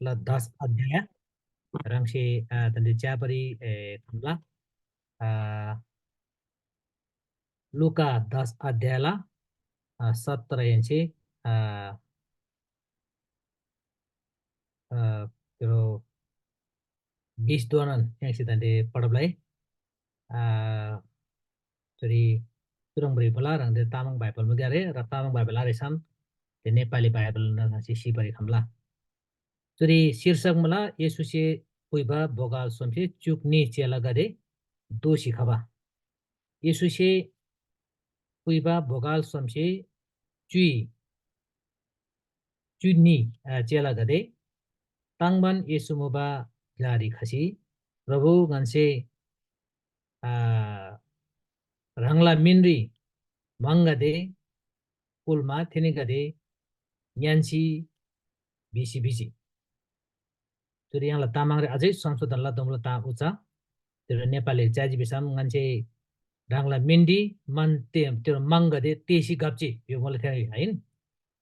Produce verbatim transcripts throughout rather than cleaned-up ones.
ल दस अध्याय ह्राङसे, आ, दान्‍दे च्‍याबारी, ए, खम्‍ला। आ, लुका दस अध्यायला, आ, सत्रहेन्‍से, आ, आ, तेरो बिसधोनान य्‍हाङसे दान्‍दे पढब लइ। आ, चुरी चुह्रङ् भ्रिबा मुला, ह्राङदे तामाङ बाइबल मुगा रे, र तामाङ बाइबल आरेसम ते नेपाली बाइबल न्‍हङसे सिबारी खम्‍ला। चुरी शीर्षक मुला, येशूसे पुइबा बोगल सोमसे च्‍युक न्‍ही चेलागदे दोःसी खबा। येशूसे पुइबा बोगल सोमसे च्‍युइ, च्‍युइ न्‍ही, अ, चेलागदे ताङ्‌बान येशू मुबा ग्‍लारी खसी, "प्रभु, ङन्‍से, आ, ह्राङला मिनरी म्‍हङगदे कुल्‍मा थेनीगदे ङ्‌यान्‍सी" भिसी भिजी। चुरी य्‍हाङला तामाङरी अझै संशोधन लतोःमुला ताम उचा। तिरो नेपाली च्याजी भिसम ङन्‍से ह्राङला मिनरी मन ते, तिरो म्‍हङगदे तेःसी घप्‍जी भिबा मुला थेरी, आहिन?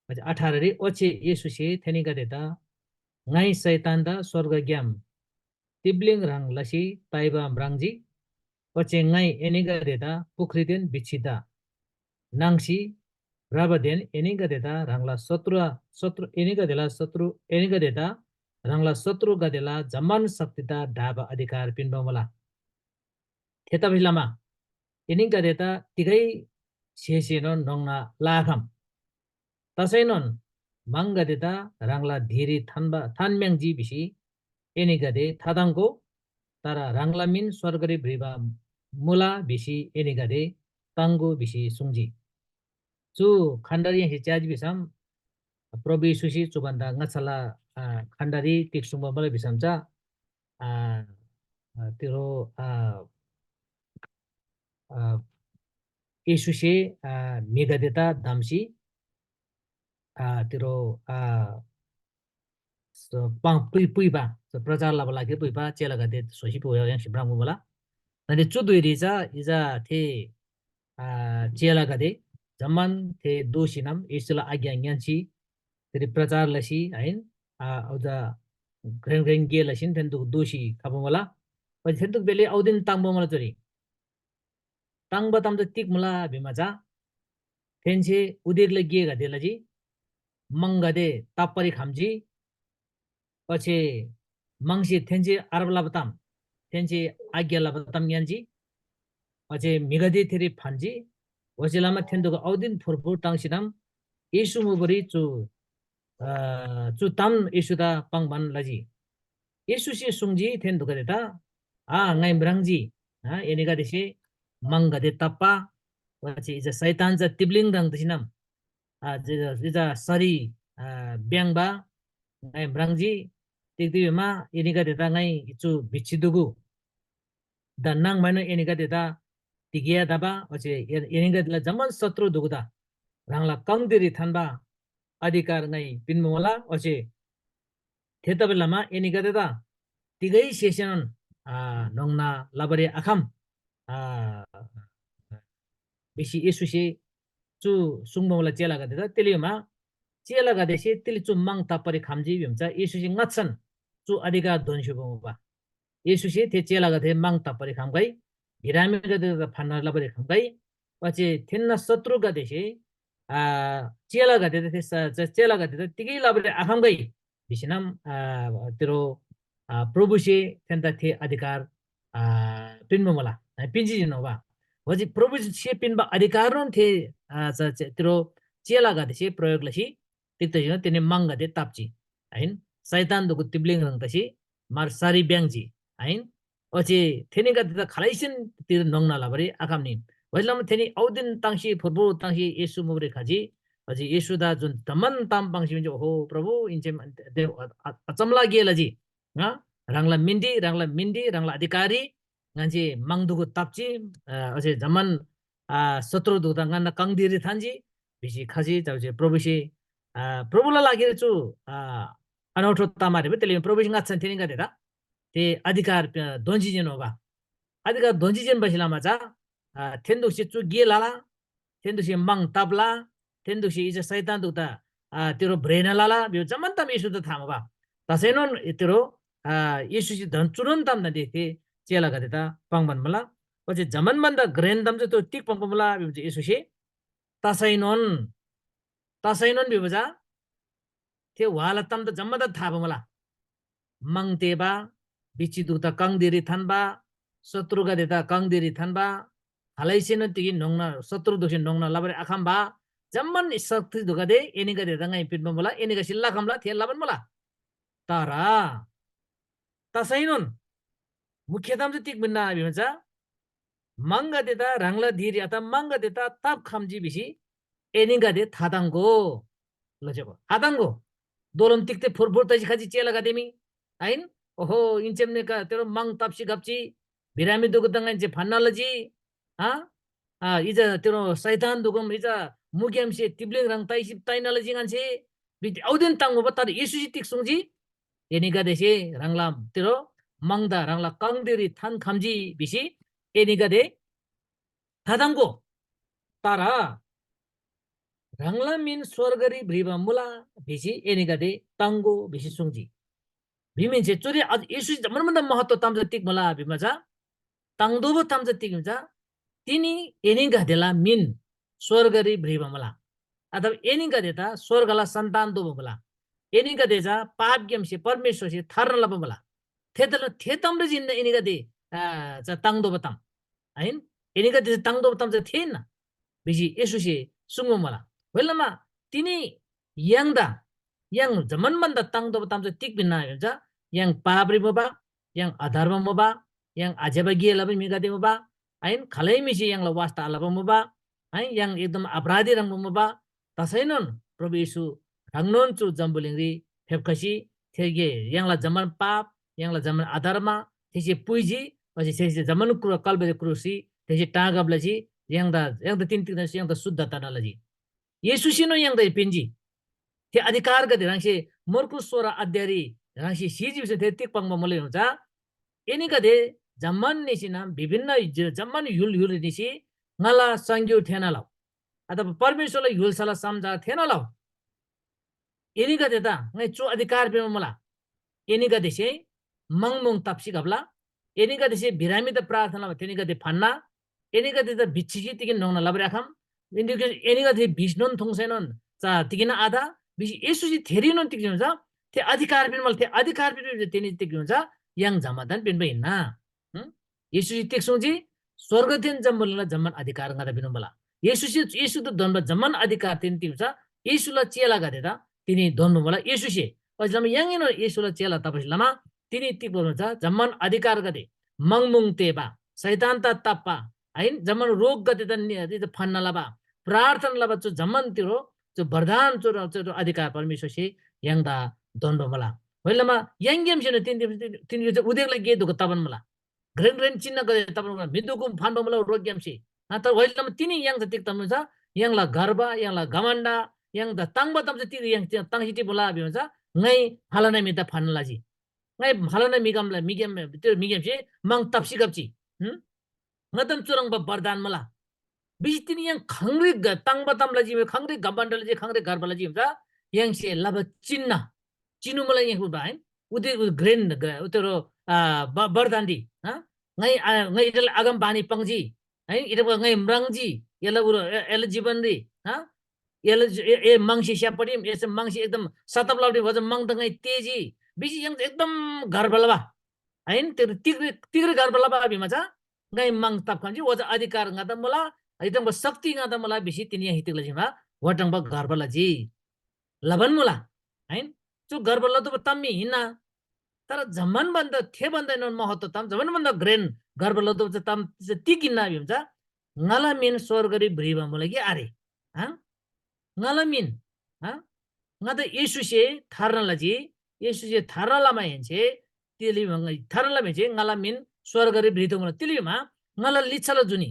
अझ अठाररी, ओच्‍छे येशूसे थेनीगदेदा, "ङाइ शैतानदा स्‍वर्गग्‍याम तिब्‍लिङ ह्रङ् लसी ताइबा म्राङ्जी। ओच्‍छे ङाइ एनीगदेदा पुख्रीदेन बिच्‍छीदा नाङ्सी भ्रबादेन एनीगदेदा ह्राङला शत्रु, शत्रु, एनीगदेला शत्रु, एनीगदेदा ह्राङला शत्रुगदेला जम्‍मान शक्तिदा ढाबा अधिकार पिन्‍बा मुला। थेतबासेलमा एनीगदेदा तिगै स्‍हेसेनोन न्‍होङ्ना लआखम। तसैनोन म्‍हङगदेदा ह्राङला धिरी थान्‍बा, थान्‍म्‍याङ्जी भिसी एनीगदे थाताङ्‍गो, तर ह्राङला मिन स्‍वर्गरी भ्रिबा मुला भिसी एनीगदे ताङ्‍गो" भिसी सुङ्जी। चु खण्‍डरी य्‍हाङसे च्‍याजी भिसम, प्रभु येशूसे चु भन्‍दा ङाच्‍छाला, अ, खण्‍डरी तिग सुङ्बा मुला भिसम चा, अ, अ, तिरो, अ, अ, येशूसे, अ, म्‍हिगदेदा धम्‍सी, अ, तिरो, अ, स-, पा-, पुइ-, पुइबा, स-, प्रचार लबा लागिरी पुइबा चेलागदे स्‍होसी पुइबा य्‍हाङसे म्राङ्बा मुला। दान्‍दे चु धुइरी चा इजा थे, आ, चेलागदे जम्‍मान थे दोःसीनम येशूला आज्ञा ङ्‌यान्‍सी थेरी प्रचार लसी, आहिन? आ, अझ घ्रेन घ्रेन गे लसीन थेन्‍दुक दोःसी खबा मुला। ओच्‍छे थेन्‍दुक बेले औदिन ताङ्‍बा मुला चुरी। ताङ्‍बा ताम चा तिग मुला भिमा चा, थेन्‍से उदेकला गेगदे लजी, म्‍हङगदे ताप्‍बारी खम्‍जी, ओच्‍छे म्‍हङसे थेन्‍से आरब लबा ताम, थेन्‍से आज्ञा लबा ताम ङ्‌यान्‍जी, ओच्‍छे म्‍हिगदे थेरी फान्‍जी, ओच्‍छे लमा थेन्‍दुगु औदिन फुरफुर ताङ्सीनम येशू मुबारी चु, अ, चु ताम येशूदा पाङ्‌बान लजी। येशूसे सुङ्जी थेन्‍दुगुदेदा, "आ, ङाइ म्राङ्जी, आ, एनीगदेसे म्‍हङगदे ताप्‍बा, ओच्‍छे इजा शैतान चा तिब्‍लिङ ह्रङ् तसीनम, आ, जे-, इजा सरी, आ, भ्‍याङ्‍बा ङाइ म्राङ्जी। तिग्‍दा भिमा एनीगदेदा ङाइ चु बिच्‍छी दुगु दा नाङमाएनोन एनीगदेदा तिगै आतबा, ओच्‍छे ए-, एनीगदेला जम्‍मान शत्रु दुगुदा ह्राङला कङदेरी थान्‍बा अधिकार ङाइ पिन्‍बा मुला। ओच्‍छे थेतबासेलमा एनीगदेदा तिगै स्‍हेसेनोन, आ, न्‍होङ्ना लबारी आखम।" आ, भिसी येशूसे चु सुङ्बा मुला चेलागदेदा। तेलिमा चेलागदेसे तिली चु म्‍हङ ताप्‍बारी खम्‍जी भिम चा येशूसे ङाच्‍छान चु अधिकार दोन्‍सी मुबा। येशूसे थे चेलागदे म्‍हङ ताप्‍बारी खम्‍गै, बिरामीगदेदा फान्‍ना लबारी खम्‍गै, ओच्‍छे थेन्‍ना शत्रुगदेसे, आ, चेलागदेदा थे स-, च-, चेलागदेदा तिगै लबारी आखम्‍गै भिसीनम, आ, तिरो, आ, प्रभुसे थेन्‍दा थे अधिकार, आ, पिन्‍बा मुला, आ, पिन्‍जी जिन्‍नोबा। ओच्‍छे प्रभुसे पिन्‍बा अधिकारनोन थे, आ, च-, च-, तिरो चेलागदेसे प्रयोग लसी तिग्‍दा भिसम थेनी म्‍हङगदे ताप्‍जी, आहिन? शैतान दुगु तिब्‍लिङ ह्रङ् तसी मार सरी भ्‍याङ्‍जी, आहिन? ओच्‍छे थेनीगदेदा खालैसेन तिर न्‍होङ्ना लबारी आखम्‍नी। ओइलमा थेनी औदिन ताङ्सी फुर्फुर ताङ्सी येशू मुबारी खजी। ओच्‍छे येशूदा जुन जम्‍मान ताम पाङ्सी भिजी, "ओहो प्रभु, इन्‍सेम दे-, अ-, अ-, अचम्‍ला गे लजी। ङा ह्राङला मिनरी, ह्राङला मिनरी, ह्राङला अधिकारी ङन्‍से म्‍हङ दुगु ताप्‍जी, अ, ओच्‍छे जम्‍मान, अ, शत्रु दुगुदा ङन्‍ना कङदेरी थान्‍जी" भिसी खजी। जमाहेन्‍से प्रभुसे, अ, प्रभुला लागिरी चु, अ, अनौठो ताम आरेबा, तेले प्रभुसे ङाच्‍छान थेनीगदेदा थे अधिकार, अ, दोन्‍सी जेन होबा। अधिकार दोन्‍सी जेन बसी लमा चा, अ, थेन्‍दुक्‍से चु गे लला, थेन्‍दुक्‍से म्‍हङ ताप्‍ला, थेन्‍दुक्‍से इजा शैतान दुगुदा, आ, तिरो भ्रेना लला भिबा जम्‍मान ताम येशूदा था मुबा। तसैनोन तिरो आ, येशूसे झन चुनोन ताम दान्‍दे थे चेलागदेदा पाङ्‌बान मुला। ओच्‍छे जम्‍मान भन्‍दा घ्रेन ताम चाहिँ त्यो तिग पाङ्बा मुला भिबा चाहिँ येशूसे तसैनोन, तसैनोन भिबा चा थे व्‍हाला ताम त जम्‍मादा थाबा मुला। म्‍हङ तेःबा, बिच्‍छी दुगुदा कङदेरी थान्‍बा, शत्रुगदेदा कङदेरी थान्‍बा, खालैसेनोन तिगी न्‍होङ्ना शत्रु दुगुसे न्‍होङ्ना लबारी आखम्‍बा, जम्‍मान शक्ति दुगदे एनीगदेदा ङाइ पिन्‍बा मुला, एनीगदेसे लखम्‍ला थे लबान मुला। तर तसैनोन मुख्य ताम चाहिँ तिग पिन्‍ना भिमा चा म्‍हङगदेदा ह्राङला धिरी अथवा म्‍हङगदेदा ताप खम्‍जी भिसी एनीगदे थाताङ्‍गो। लज्‍यागो थाताङ्‍गो। दोलम तिग्‍ते फुरफुर तसी खजी चेलागदे मी आहिन? ओहो, इन्‍चेमने का तेरो म्‍हङ ताप्‍सी घप्‍ची, बिरामी दुगु दङाइन्‍से फन्‍ना लजी। हा? आ, इजा तेरो शैतान दुगुम इजा मुग्‍यामसे तिब्‍लिङ ह्रङ् ताइसी ताइना लजी ङन्‍से। बिति औदेन ताङ्‍मुबा, तर येशूसे तिग सुङ्जी? एनीगदेसे ह्राङला तिरो म्‍हङदा ह्राङला कङदेरी थान खम्‍जी भिसी एनीगदे थाताङ्‍गो। तर ह्राङला मिन स्‍वर्गरी भ्रिबा मुला भिसी एनीगदे ताङ्‍गो भिसी सुङ्जी। भिमिन्‍से चुरी अझ येशूसे जम्‍मान भन्‍दा महत्‍व ताम चा तिग मुला भिमा चा ताङ्तोःबा ताम चा तिग भिमा चा तिनी एनीगदेला मिन स्‍वर्गरी भ्रिबा मुला। अथवा एनीगदे चा स्‍वर्गला सन्‍तान दोबा मुला। एनीगदे चा पापग्‍यामसे परमेश्‍वरसे थार्ना लबा मुला। थेतला थे तामरी जिन्‍ना एनीगदे आ, चा ताङ्तोःबा ताम। आहिन? एनीगदे चा ताङ्तोःबा ताम चा थे हिन्‍ना भिसी येशूसे सुङ्बा मुला। होइलमा तिनी य्‍हाङदा य्‍हाङ जम्‍मान भन्‍दा ताङ्तोःबा ताम चा तिग भिन्‍ना भिम चा य्‍हाङ पापरी मुबा, य्‍हाङ अधर्म मुबा, य्‍हाङ आज्‍यबा गे लबा म्‍हिगदे मुबा, आहिन? खालै म्‍हिसे य्‍हाङला वास्‍ता आलबा मुबा, है, य्‍हाङ एकदम अपराधी ह्रङ्‌बा मुबा। तसैनोन प्रभु येशू ह्राङनोन चु जम्‍बुलिङरी फेप्‍खसी थे गे य्‍हाङला जम्‍मान पाप, य्‍हाङला जम्‍मान अधर्म थेसे पुइजी, ओच्‍छे थेसे जम्‍मान क्रुस, कल्‍बरी क्रुसरी थेसे टाँगब लजी, य्‍हाङदा, य्‍हाङदा तिन्‍तिक य्‍हाङदा शुद्ध तना लजी। येशूसेनोन य्‍हाङदा पिन्‍जी। थे अधिकारगदे ह्राङसे मर्कु सोह्र अध्यायरी ह्राङसे सिजी भिसम थे तिग पाङ्बा मुला चा एनीगदे जम्‍मान निसीना विभिन्न ज-, जम्‍मान य्‍हुल य्‍हुलरी निसी ङाला सङ्ग्‍यु थेःना लउ, अथवा परमेश्‍वरला य्‍हुल्‍साला समाचार थेःना लउ। एनीगदेदा ङाइ चु अधिकार पिन्‍बा मुला, एनीगदेसे म्‍हङम्‍हुङ ताप्‍सी घप्‍ला, एनीगदेसे बिरामीदा प्रार्थना लबा थेनीगदे फान्‍ना, एनीगदेदा भिच्‍छीसी तिगिन न्‍होङ्ना लबारी आखम, एनीगदे, एनीगदे भिसनोन थुङ्सैनोन चा तिगिन आत भिसी येशूसे थेरीनोन तिग हुन्छ, थे अधिकार पिन्‍बा मुला, थे अधिकार पिन्‍बा तेनी तिग हुन्छ, य्‍हाङ जम्‍मादान पिन्‍बा हिन्‍ना। हुँ? येशूसे तिग सुङ्जी? स्‍वर्गदेन जम्‍बुलिङला जम्‍मान अधिकार ङादा पिन्‍बा मुला। येशूसे, येशूदा धोन्‍बा जम्‍मान अधिकार तिनी तिग छ, येशूला चेलागदेदा तिनी धोन्‍बा मुला येशूसे। ओइसे लमा य्‍हाङएनोन येशूला चेला तबासे लमा तिनी तिग बोल्‍नु छ, जम्‍मान अधिकारगदे, मङमुङ तेःबा, शैतानदा ताप्‍बा, आहिन? जम्‍मान रोगगदेदा नि-, फन्‍ना लबा, प्रार्थना लबा चु जम्‍मान तिरो चु वरदान चु, चु अधिकार परमेश्‍वरसे य्‍हाङदा धोन्‍बा मुला। होइलमा य्‍हाङग्‍यामसेन तिनी, तिनी, तिनी उदेकला गे दुख तबान मुला। घ्रेन घ्रेन चिन्‍हगदे तबान मुला, म्‍हि दुगुम फान्‍बा मुला रोगग्‍यामसे। आ, तर व्‍हाइलमा तिनी य्‍हाङ चा तिग तमुन चा, य्‍हाङला गर्व, य्‍हाङला घमण्‍ड, य्‍हाङदा ताङ्बा ताम चा तिग य्‍हाङ ताङ्सी टिमुला भिमा चा, ङाइ फलाना म्‍हिदा फान्‍ना लजी। ङाइ फलाना म्‍हिगमला, म्‍हिग्‍याम, त्यो म्‍हिग्‍यामसे म्‍हङ ताप्‍सी घप्‍ची। हुँ? ङादान चुह्रङ्बा वरदान मुला। भिसी तिनी य्‍हाङ खङरी ग-, ताङ्बा ताम लजी, खङरी घमण्‍ड लजी, खङरी गर्व लजी भिमा चा, य्‍हाङसे लबा चिन्‍ह, चिनु मुला य्‍हाङ कुबा, है? उदे, उदे घ्रेन, घ्रे-, उतेरो, आ, ब-, वरदानरी, हा? ङाइ, आ, ङाइ इटल आगम बानी पाङ्जी, है? इटल ङाइ म्राङ्जी, एला उरो, ए-, एला जीवनरी, हा? एला जि-, ए, ए म्‍हङसे स्‍याप्‍पडी, एसे म्‍हङसे एकदम सतब लबडी, वजन म्‍हङ त ङाइ तेजी, भिसी य्‍हाङ एकदम गर्व लबा, है? तिग्री, तिग्री, तिग्री गर्व लबा भिमा चा, ङाइ म्‍हङ ताप्‍खम्‍जी, ओजा अधिकार ङादा मुला, एकदम शक्ति ङादा मुला भिसी तिनी य्‍हाङ हितिक लजी मा, वटङबा गर्व लजी। लबान मुला, है? चु गर्व लतोःबा ताम मी हिन्‍ना। तर जम्‍मान भन्‍दा, थे भन्‍दाएनोन महत्त्व ताम, जम्‍मान भन्‍दा घ्रेन गर्व लतोःबा चा ताम चा तिग हिन्‍ना भिम चा, ङाला मिन स्‍वर्गरी भ्रिबा मुला कि आरे? हाँ? ङाला मिन, हाँ? ङादा येशूसे थार्ना लजी, येशूसे थार्ना लमाहेन्‍से, तिली ङाइ थार्ना लमाहेन्‍से ङाला मिन स्‍वर्गरी भ्रितोःमुला। तिली मा ङाला लिच्‍छाला जुनी,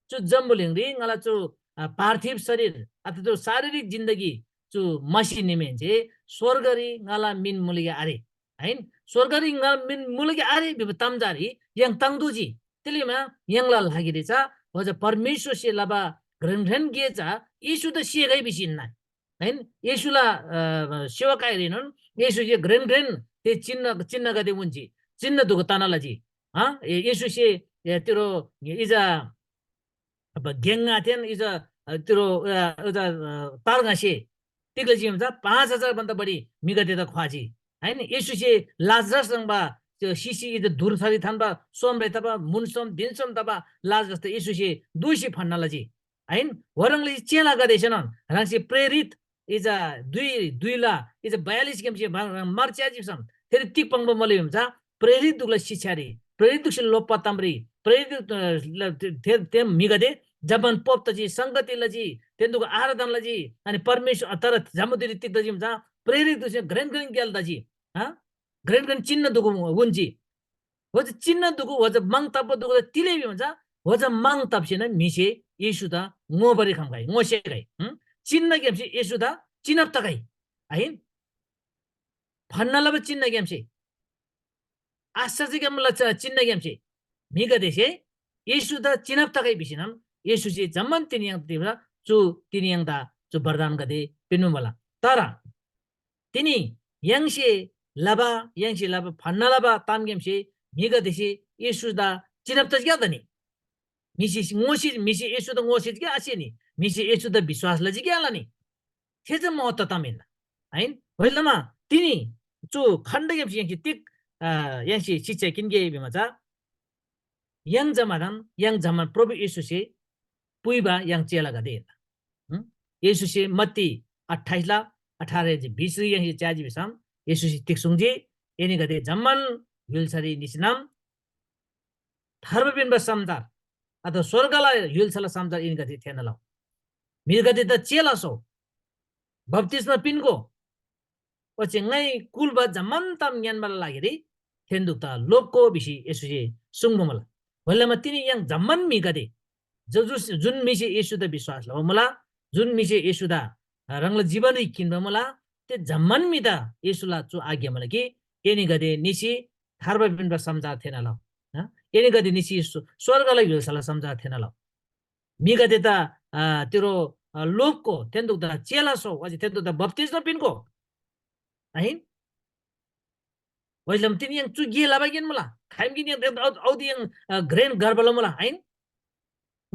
चु जम्‍बुलिङरी ङाला चु, आ, पार्थिव शरीर, अथवा चु शारीरिक जिन्दगी चु मसी निमाहेन्‍से स्‍वर्गरी ङाला मिन मुलगे आरे। आहिन? स्‍वर्गरी ङाला मिन मुलगे आरे भिबा ताम जारी य्‍हाङ ताङ्तोःजी। तिलीमा य्‍हाङला लागिरी चा ओजा परमेश्‍वरसे लबा घ्रेन घ्रेन गे चा येशूदा सेगै भिसी हिन्‍ना। आहिन? येशूला, अ, सेवकाईरीनोन येशूसे घ्रेन घ्रेन थे चिन्ह चिन्हगदे उन्‍जी, चिन्ह दुगु तना लजी। हाँ, ए-, येशूसे, ए, तिरो इजा अब गेङगाथेन इजा, अ, तिरो, अ, इजा, अ, तार्गासे तिग लजी भिम चा पाँच हजार भन्दा बढी म्‍हिगदेदा ख्‍वाजी। आहिन? येशूसे लाजरस ह्रङ्‌बा त्यो सिसी इजा धुर थरी थान्‍बा सोमरे तबा, मुन सोम, दिन सोम तबा लाजरस त येशूसे दोःसी फन्‍ना लजी। आहिन? ओह्रङ् लजी चेलागदेसेनोन ह्राङसे प्रेरित इजा दुई, दुईला इजा बयालिस ग्‍यामसे ह्राङ, ह्राङ मार च्‍याजी भिसम थेरी तिग पाङ्बा मुला भिम चा प्रेरित दुगला शिक्षारी, प्रेरित दुगसे लोप्‍बा तामरी, प्रेरित दुग, अ, ल-, ते, ते, ते म्‍हिगदे जम्‍मान पोप तजी, संगति लजी, तेन दुग आराधना लजी, अनि परमेश्‍वर, तर जम्‍बुदिरी तिग तजी भिम चा प्रेरित दुगसे घ्रेन घ्रेन ग्‍याल तजी, हाँ? घ्रेन घ्रेन चिन्ह दुगु उन्‍जी। ओच्‍छे चिन्ह दुगु, ओच्‍छे माङ ताप्‍बा दुगु तिले भिम चा, ओच्‍छे माङ ताप्‍सेन म्‍हिसे येशूदा ङोबारी खम्‍गै, ङोसेगै। हुँ? चिन्हग्‍यामसे येशूदा चिनब तगै। आहिन? फन्‍ना लबा चिन्हग्‍यामसे, आश्‍चर्यग्‍याम लच्‍छा चिन्हग्‍यामसे म्‍हिगदेसे येशूदा चिनब तगै भिसीनम येशूसे जम्‍मान तिनीय्‍हाङ तिब्‍ला चु तिनीय्‍हाङदा चु वरदानगदे पिन्‍बा मुला। तर तिनी य्‍हाङसे लबा, य्‍हाङसे लबा फन्‍ना लबा तामग्‍यामसे म्‍हिगदेसे येशूदा चिनब तजी क्या तनी? म्‍हिसे ङोसी, म्‍हिसे येशूदा ङोसेजी क्या आसेनी? म्‍हिसे येशूदा विश्‍वास लजी क्या आलनी? थे चा महत्त्व ताम हिन्‍ना। आहिन? होइलमा तिनी चु खण्डग्‍यामसे य्‍हाङसे तिग, अ, य्‍हाङसे शिक्षा किन्‍गे भिमा चा य्‍हाङ जम्‍मादान य्‍हाङ जम्‍मान प्रभु येशूसे पुइबा य्‍हाङ चेलागदे हिन्‍ना। हुँ? येशूसे मत्ती अट्ठाइसला अठारहेन्‍से बिसरी य्‍हाङसे च्‍याजी भिसम येशूसे तिग सुङ्जी? एनीगदे जम्‍मान य्‍हुल्‍सारी निसीनम थार्बा पिन्‍बा समाचार अथवा स्‍वर्गला य्‍हुल्‍साला समाचार एनीगदे थेःना लउ। म्‍हिगदेदा चेला स्‍होउ, बप्‍तिस्‍मा पिन्‍गो, ओच्‍छे ङाइ कुल्‍बा जम्‍मान ताम ङ्‌यान्‍बाला लागिरी थेन्‍दुक्‍ता लोप्‍गो भिसी येशूसे सुङ्बा मुला। ओइलमा तिनी य्‍हाङ जम्‍मान म्‍हिगदे, ज-, जुस-, जुन म्‍हिसे येशूदा विश्‍वास लबा मुला, जुन म्‍हिसे येशूदा ह्राङला जीवनरी किन्‍बा मुला, थे जम्‍मान म्‍हिदा येशूला चु आज्ञा मुला कि एनीगदे निसी थार्बा पिन्‍बा समाचार थेःना लउ। हँ? एनीगदे निसी स्व-, स्‍वर्गला य्‍हुल्‍साला समाचार थेःना लउ। म्‍हिगदेदा, अ, तिरो, अ, लोप्‍गो, थेन्‍दुक्‍दा चेला स्‍होउ, ओच्‍छे थेन्‍दुक्‍दा बप्‍तिस्‍मा पिन्‍गो। आहिन? ओइलम तिनी य्‍हाङ चु गे लबा गेन मुला। खाइम गिन य्‍हाङ औ-, औदी य्‍हाङ, अ, घ्रेन गर्व लमुला, आहिन?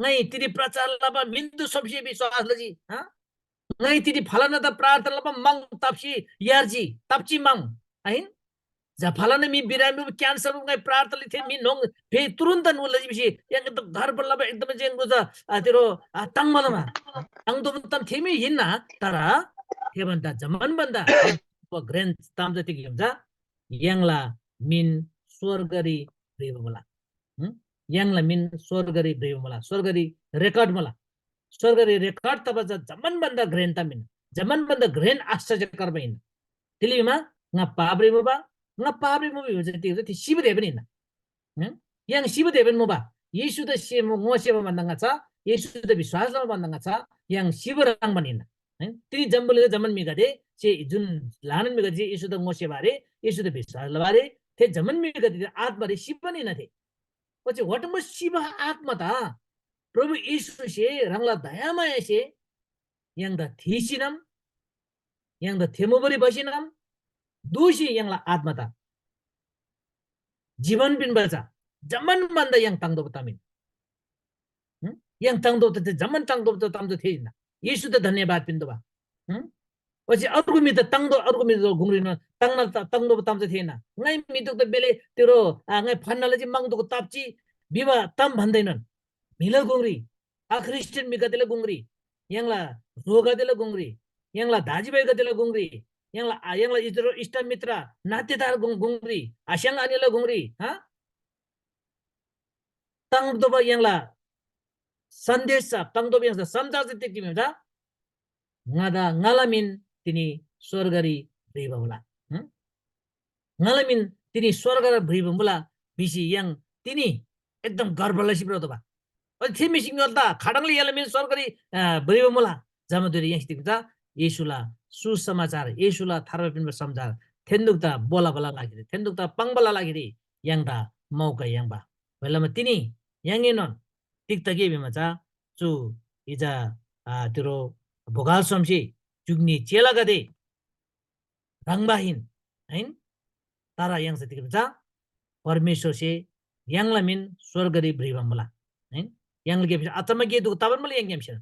ङाइ तिनी प्रचार लबा मिन्‍दु सोमसे विश्‍वास लजी, हँ? ङाइ तिनी फलानादा प्रार्थना लबा माङ ताप्‍सी यार्जी, ताप्‍ची माङ, आहिन? जा फलाना मी बिरामी मुबा, क्‍यान्‍सर मुबा, ङाइ प्रार्थना लजी, थे मी न्‍होङ फे तुरुन्‍तन उ लजी भिसी य्‍हाङ एकदम गर्व लबा, एकदम जे ङो जा, आ, तिरो, आ, ताङ्‍बा लमा। ताङ्तोःबा ताम थे मी हिन्‍ना, तर थे भन्‍दा जम्‍मान भन्‍दा घ्रेन ताम चा तिग हिन्‍ना चा, य्‍हाङला मिन स्‍वर्गरी भ्रिबा मुला। हुँ? य्‍हाङला मिन स्‍वर्गरी भ्रिबा मुला, स्‍वर्गरी रेकर्ड मुला। स्‍वर्गरी रेकर्ड तबा चा जम्‍मान भन्‍दा घ्रेन ताम हिन्‍ना, जम्‍मान भन्‍दा घ्रेन आश्‍चर्य कर्म हिन्‍ना। तिलिमा ङा पापरी मुबा, ङा पापरी मुबा भिबा चा तिग चा थे सिबादेन हिन्‍ना। हँ? य्‍हाङ सिबादेन मुबा। येशूदा से-, ङोसेबा भन्‍दा ङाच्‍छा, येशूदा विश्‍वास लबा भन्‍दा ङाच्‍छा य्‍हाङ सिबा ह्रङ्‌बान हिन्‍ना। है? तिनी जम्‍बुलिङला जम्‍मान म्‍हिगदे, जे जुन ल्‍हानान म्‍हिगदे जे येशूदा ङोसेबा आरे, येशूदा विश्‍वास लबा आरे, थे जम्‍मान म्‍हिगदे आत्‍मारी सिबान हिन्‍ना थे। ओच्‍छे वाटम्‍बो सिबा आत्‍मा ता प्रभु येशूसे ह्राङला दयामायासे य्‍हाङदा थीसीनम, य्‍हाङदा थे मुबारी भसीनम, दोःसी य्‍हाङला आत्‍मा ता जीवन पिन्‍बा चा जम्‍मान भन्‍दा य्‍हाङ ताङ्तोःबा ताम हिन्‍ना। हुँ? य्‍हाङ ताङ्तोःबा चा जम्‍मान ताङ्तोःबा ताम चा थे हिन्‍ना। येशूदा धन्‍यवाद पिन्‍तोःबा। हुँ? ओच्‍छे अर्गु म्‍हिदा ताङ्तोः, अर्गु म्‍हिदा गुङरीन ताङ्ना ता-, ताङ्तोःबा ताम चा थे हिन्‍ना। ङाइ म्‍हिदुकदा बेले तेरो, आ, ङाइ फन्‍ना लजी माङदुक ताप्‍ची भिबा ताम भन्‍दैनोन म्‍हिला गुङरी, अख्रिस्टियन म्‍हिगदेला गुङरी, य्‍हाङला ह्रोगदेला गुङरी, य्‍हाङला दाजुभाइगदेला गुङरी, य्‍हाङला, आ, य्‍हाङला इत्र, इष्‍टमित्र, नातेदार गुङ-, गुङरी, आस्‍याङ आनिला गुङरी, हँ? ताङ्तोःबा य्‍हाङला सन्‍देश चा, ताङ्तोःबा य्‍हाङला समाचार चा तिग हिन्‍ना चा, ङादा, ङाला मिन तिनी स्‍वर्गरी भ्रिबा मुला। हुँ? ङाला मिन तिनी स्‍वर्गरी भ्रिबा मुला भिसी य्‍हाङ तिनी एकदम गर्व लसी भ्रतोःबा। ओच्‍छे थे म्‍हिसे ङ्‌योइला ता खाह्रङ्‌ले एला मिन स्‍वर्गरी, अ, भ्रिबा मुला? जमाधुइरी य्‍हाङसे तिग्‍दा येशूला सुसमाचार, येशूला थार्बा पिन्‍बा समाचार थेन्‍दुक्‍दा बोलबाला लागिरी, थेन्‍दुक्‍दा पाङ्बाला लागिरी य्‍हाङदा मौका याङ्बा। ओइलमा तिनी य्‍हाङएनोन तिग्‍दा गे भिमा चा चु इजा, आ, तिरो बोगल सोमसे जुग्‍नी चेलागदे ह्रङ्‌बा हिन, आहिन? तर य्‍हाङसे तिग चा परमेश्‍वरसे य्‍हाङला मिन स्‍वर्गरी भ्रिबा मुला। है? य्‍हाङला गेमसे अचम्म गे दुगु तबान मुला य्‍हाङग्‍यामसेन।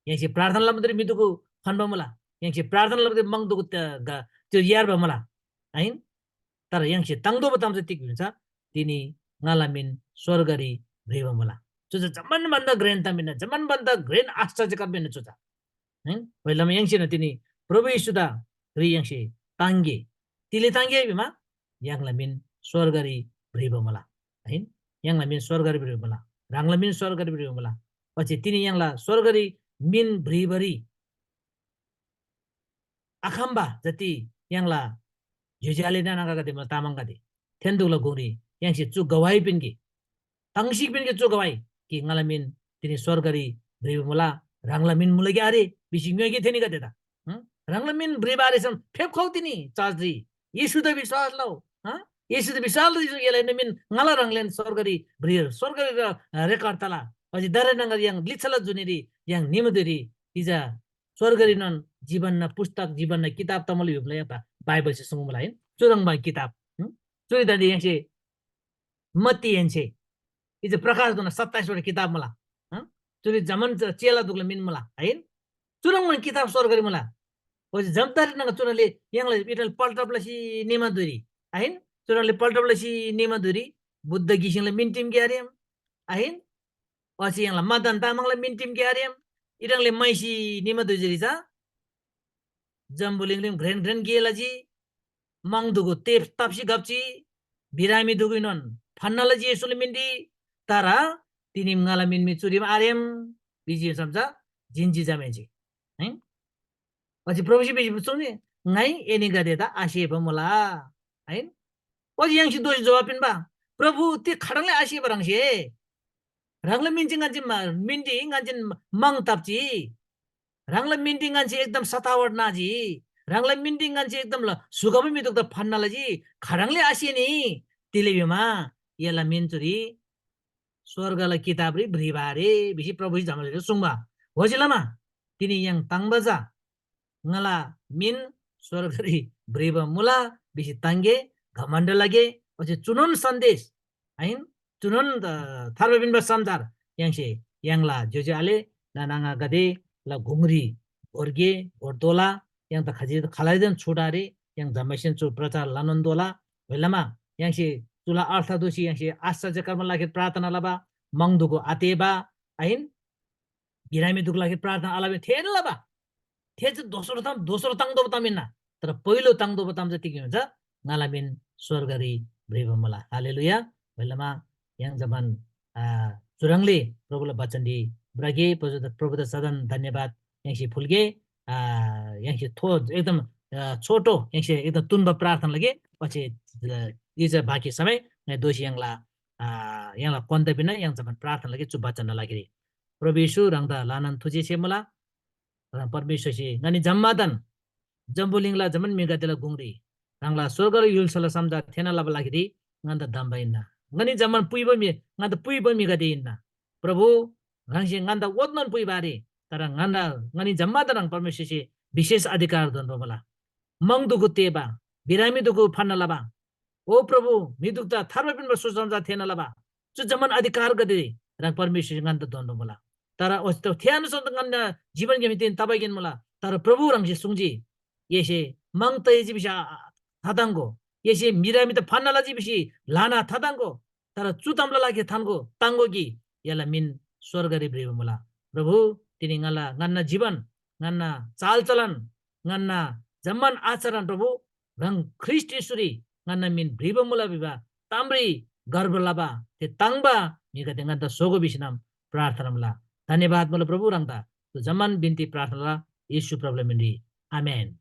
य्‍हाङसे प्रार्थना लबा धुइरी म्‍हिदुगु फन्‍बा मुला। य्‍हाङसे प्रार्थना लबा धुइरी म्‍हङ दुगु त-, ग-, त्यो यार्बा मुला। आहिन? तर य्‍हाङसे ताङ्तोःबा ताम चाहिँ तिग भिन्छ, तिनी ङाला मिन स्‍वर्गरी भ्रिबा मुला। चु चा जम्‍मान भन्‍दा घ्रेन ताम हिन्‍ना, जम्‍मान भन्‍दा घ्रेन आश्चर्यकर हिन्‍ना चु चा। हैं? ओइलमा य्‍हाङसेन तिनी प्रभु येशूदा घ्री य्‍हाङसे ताङ्गे। तिले ताङ्गे भिमा य्‍हाङला मिन स्‍वर्गरी भ्रिबा मुला। आहिन? य्‍हाङला मिन स्‍वर्गरी भ्रिबा मुला। ह्राङला मिन स्‍वर्गरी भ्रिबा मुला। ओच्‍छे तिनी य्‍हाङला स्‍वर्गरी मिन भ्रिबारी आखम्‍बा जति य्‍हाङला ज्‍योज्‍यो आले नाना आङागदे मुला तामाङगदे, थेन्‍दुगला गुङरी य्‍हाङसे चु गवाही पिन्‍गे। ताङ्सी पिन्‍गे चु गवाही कि ङाला मिन तिनी स्‍वर्गरी भ्रिबा मुला, ह्राङला मिन मुला कि आरे भिसी ङ्‌योइगे थेनीगदेदा। हँ? ह्राङला मिन भ्रिबा आरेसम फेप्‍खउ तिनी चर्चरी। येशूदा विश्‍वास लउ। हँ? येशूदा विश्‍वास लउ, येशू एला मिन ङाला ह्राङलान स्‍वर्गरी भ्रिर, स्‍वर्गरी र रेकर्ड तला। अझ दारे न्‍हङगर य्‍हाङ लिच्‍छाला जुनीरी य्‍हाङ निमदेरी इजा स्‍वर्गरीनोन जीवनना पुस्तक, जीवनना किताब तमुला भिबा य्‍हाङदा बाइबलसे सुङ्मुला हिन। चुह्रङ्बा किताब, हँ? चुरी दान्‍दे य्‍हाङसे मत्तीहेन्‍से इजा प्रकाशधोना सत्ताइसवटा किताब मुला। हँ? चुरी जम्‍मान च-, चेला दुगला मिन मुला, आहिन? चुह्रङ्बा किताब स्‍वर्गरी मुला। ओच्‍छे जम्‍तारी नङा चुनले य्‍हाङला इटल पल्टप लसी निमा धुइरी, आहिन? चुनले पल्टप लसी निमा धुइरी बुद्ध गिसिङला मिन टिम ग्‍यारेम, आहिन? ओच्‍छे य्‍हाङला मदन तामाङला मिन टिम ग्‍यारेम, इटङले मैसी निमा धुइरी चा जम्‍बुलिङरीम घ्रेन घ्रेन गे लजी, म्‍हङ दुगु तेप ताप्‍सी घप्‍जी, बिरामी दुगुएनोन फन्‍ना लजी येशूला मिनरी, तर तिनीम ङाला मिन मी चुरीम आरेम भिजी भिसम चा जिन्‍जी जमाहेन्‍से। हैं? ओच्‍छे प्रभुसे भिसी सुङ्जी, ङाइ एनीगदेदा आसेबा मुला। आहिन? ओच्‍छे य्‍हाङसे दोःसी जोहाब पिन्‍बा, प्रभु, तिग खाह्रङ्ले आसेबा ह्राङसे? ह्राङला मिन चाहिँ ङन्‍से म-, मिनरी ङन्‍सेन म्‍हङ ताप्‍जी। ह्राङला मिनरी ङन्‍से एकदम सतावट नाजी। ह्राङला मिनरी ङन्‍से एकदम ल-, सुखबा म्‍हिदुकदा फन्‍ना लजी। खाह्रङ्ले आसेनी? तिले भिमा, एला मिन चुरी स्‍वर्गला किताबरी भ्रिबा आरे भिसी प्रभुसे जमाहेन्‍से सुङ्बा। ओच्‍छे लमा तिनी य्‍हाङ ताङ्‍बा चा ङाला मिन स्‍वर्गरी भ्रिबा मुला भिसी ताङ्‍गे, घमण्‍ड लगे, ओच्‍छे चुनोन सन्‍देश, आहिन? चुनोन, अ, थार्बा पिन्‍बा समाचार य्‍हाङसे य्‍हाङला ज्‍योज्‍यो आले नाना आङागदेला गुङरी भोर्गे, भोर्तोःला, य्‍हाङदा खजी-, खालैदेन छुट आरे, य्‍हाङ जम्‍मैसेन चु प्रचार लनोन तोःला। ओइलमा य्‍हाङसे चुला अर्थ दोःसी य्‍हाङसे आश्चर्यकर्म लाखेर प्रार्थना लबा, म्‍हङ दुगु आतेःबा, आहिन? बिरामी दुख लागि प्रार्थना आलबा थेन लबा। थे चाहिँ दोस्रो ताम, दोस्रो ताङ्तोःबा ताम हिन्‍ना। तर पहिलो ताङ्तोःबा ताम चाहिँ तिग हुन्छ? ङाला मिन स्‍वर्गरी भ्रिबा मुला। हालेलुया। ओइलमा य्‍हाङ जम्‍मान, आ, चुह्रङ्ले प्रभुला बचनरी भ्रगे, प्रभु-, प्रभुदा सदन धन्‍यवाद य्‍हाङसे फुल्‍गे। आ, य्‍हाङसे थो-, एकदम, आ, छोटो य्‍हाङसे एकदम तुन्‍बा प्रार्थना लगे। पछि, आ, इजा बाँकी समय ङाइ दोःसी य्‍हाङला, आ, य्‍हाङला कन्‍ता पिन्‍ना य्‍हाङ जम्‍मान प्रार्थना लगे चु बचनना लागिरी। प्रभु येशू, ह्राङदा ल्‍हानान थुजेछे मुला। ह्राङ परमेश्‍वरसे ङनी जम्‍मादान जम्‍बुलिङला जम्‍मान म्‍हिगदेला गुङरी ह्राङला स्‍वर्गला य्‍हुल्‍साला समाचार थेःना लबा लागिरी ङन्‍दा धम्‍बा हिन्‍ना। ङनी जम्‍मान पुइबा म्‍हि, ङन्‍दा पुइबा म्‍हिगदे हिन्‍ना। प्रभु, ह्राङसे ङन्‍दा ओत्‍नोन पुइबा आरे, तर ङन्‍दा, ङनी जम्‍मादान ह्राङ परमेश्‍वरसे विशेष अधिकार दोन्‍बा मुला। म्‍हङ दुगु तेःबा, बिरामी दुगु फन्‍ना लबा, ओ प्रभु, म्‍हि दुखदा थार्बा पिन्‍बा सुसमाचार थेःना लबा चु जम्‍मान अधिकारगदे ह्राङ परमेश्‍वरसे ङन्‍दा दोन्‍बा मुला। तर ओच्‍छे त थे अनुसार त ङन्‍ना जीवनग्‍यामसे तेन तबागेन मुला। तर प्रभु ह्राङसे सुङ्जी, एसे म्‍हङ तइजी भिसी आ-, आ-, थाताङ्‍गो, एसे बिरामीदा फन्‍ना लजी भिसी ल्‍हाना थाताङ्‍गो, तर चु तामला लागि थान्‍गो, ताङ्‍गो कि एला मिन स्‍वर्गरी भ्रिबा मुला। प्रभु, तिनी ङाला, ङन्‍ना जीवन, ङन्‍ना चालचलन, ङन्‍ना जम्‍मान आचरण प्रभु, ह्राङ ख्रीष्‍ट येशूरी ङन्‍ना मिन भ्रिबा मुला भिबा तामरी गर्व लबा, थे ताङ्‍बा म्‍हिगदे ङन्‍दा स्‍होगो भिसीनम प्रार्थना मुला। धन्‍यवाद मुला प्रभु ह्राङदा। चु जम्‍मान बिन्‍ती प्रार्थना ला येशू प्रभुला मिनरी। आमेन।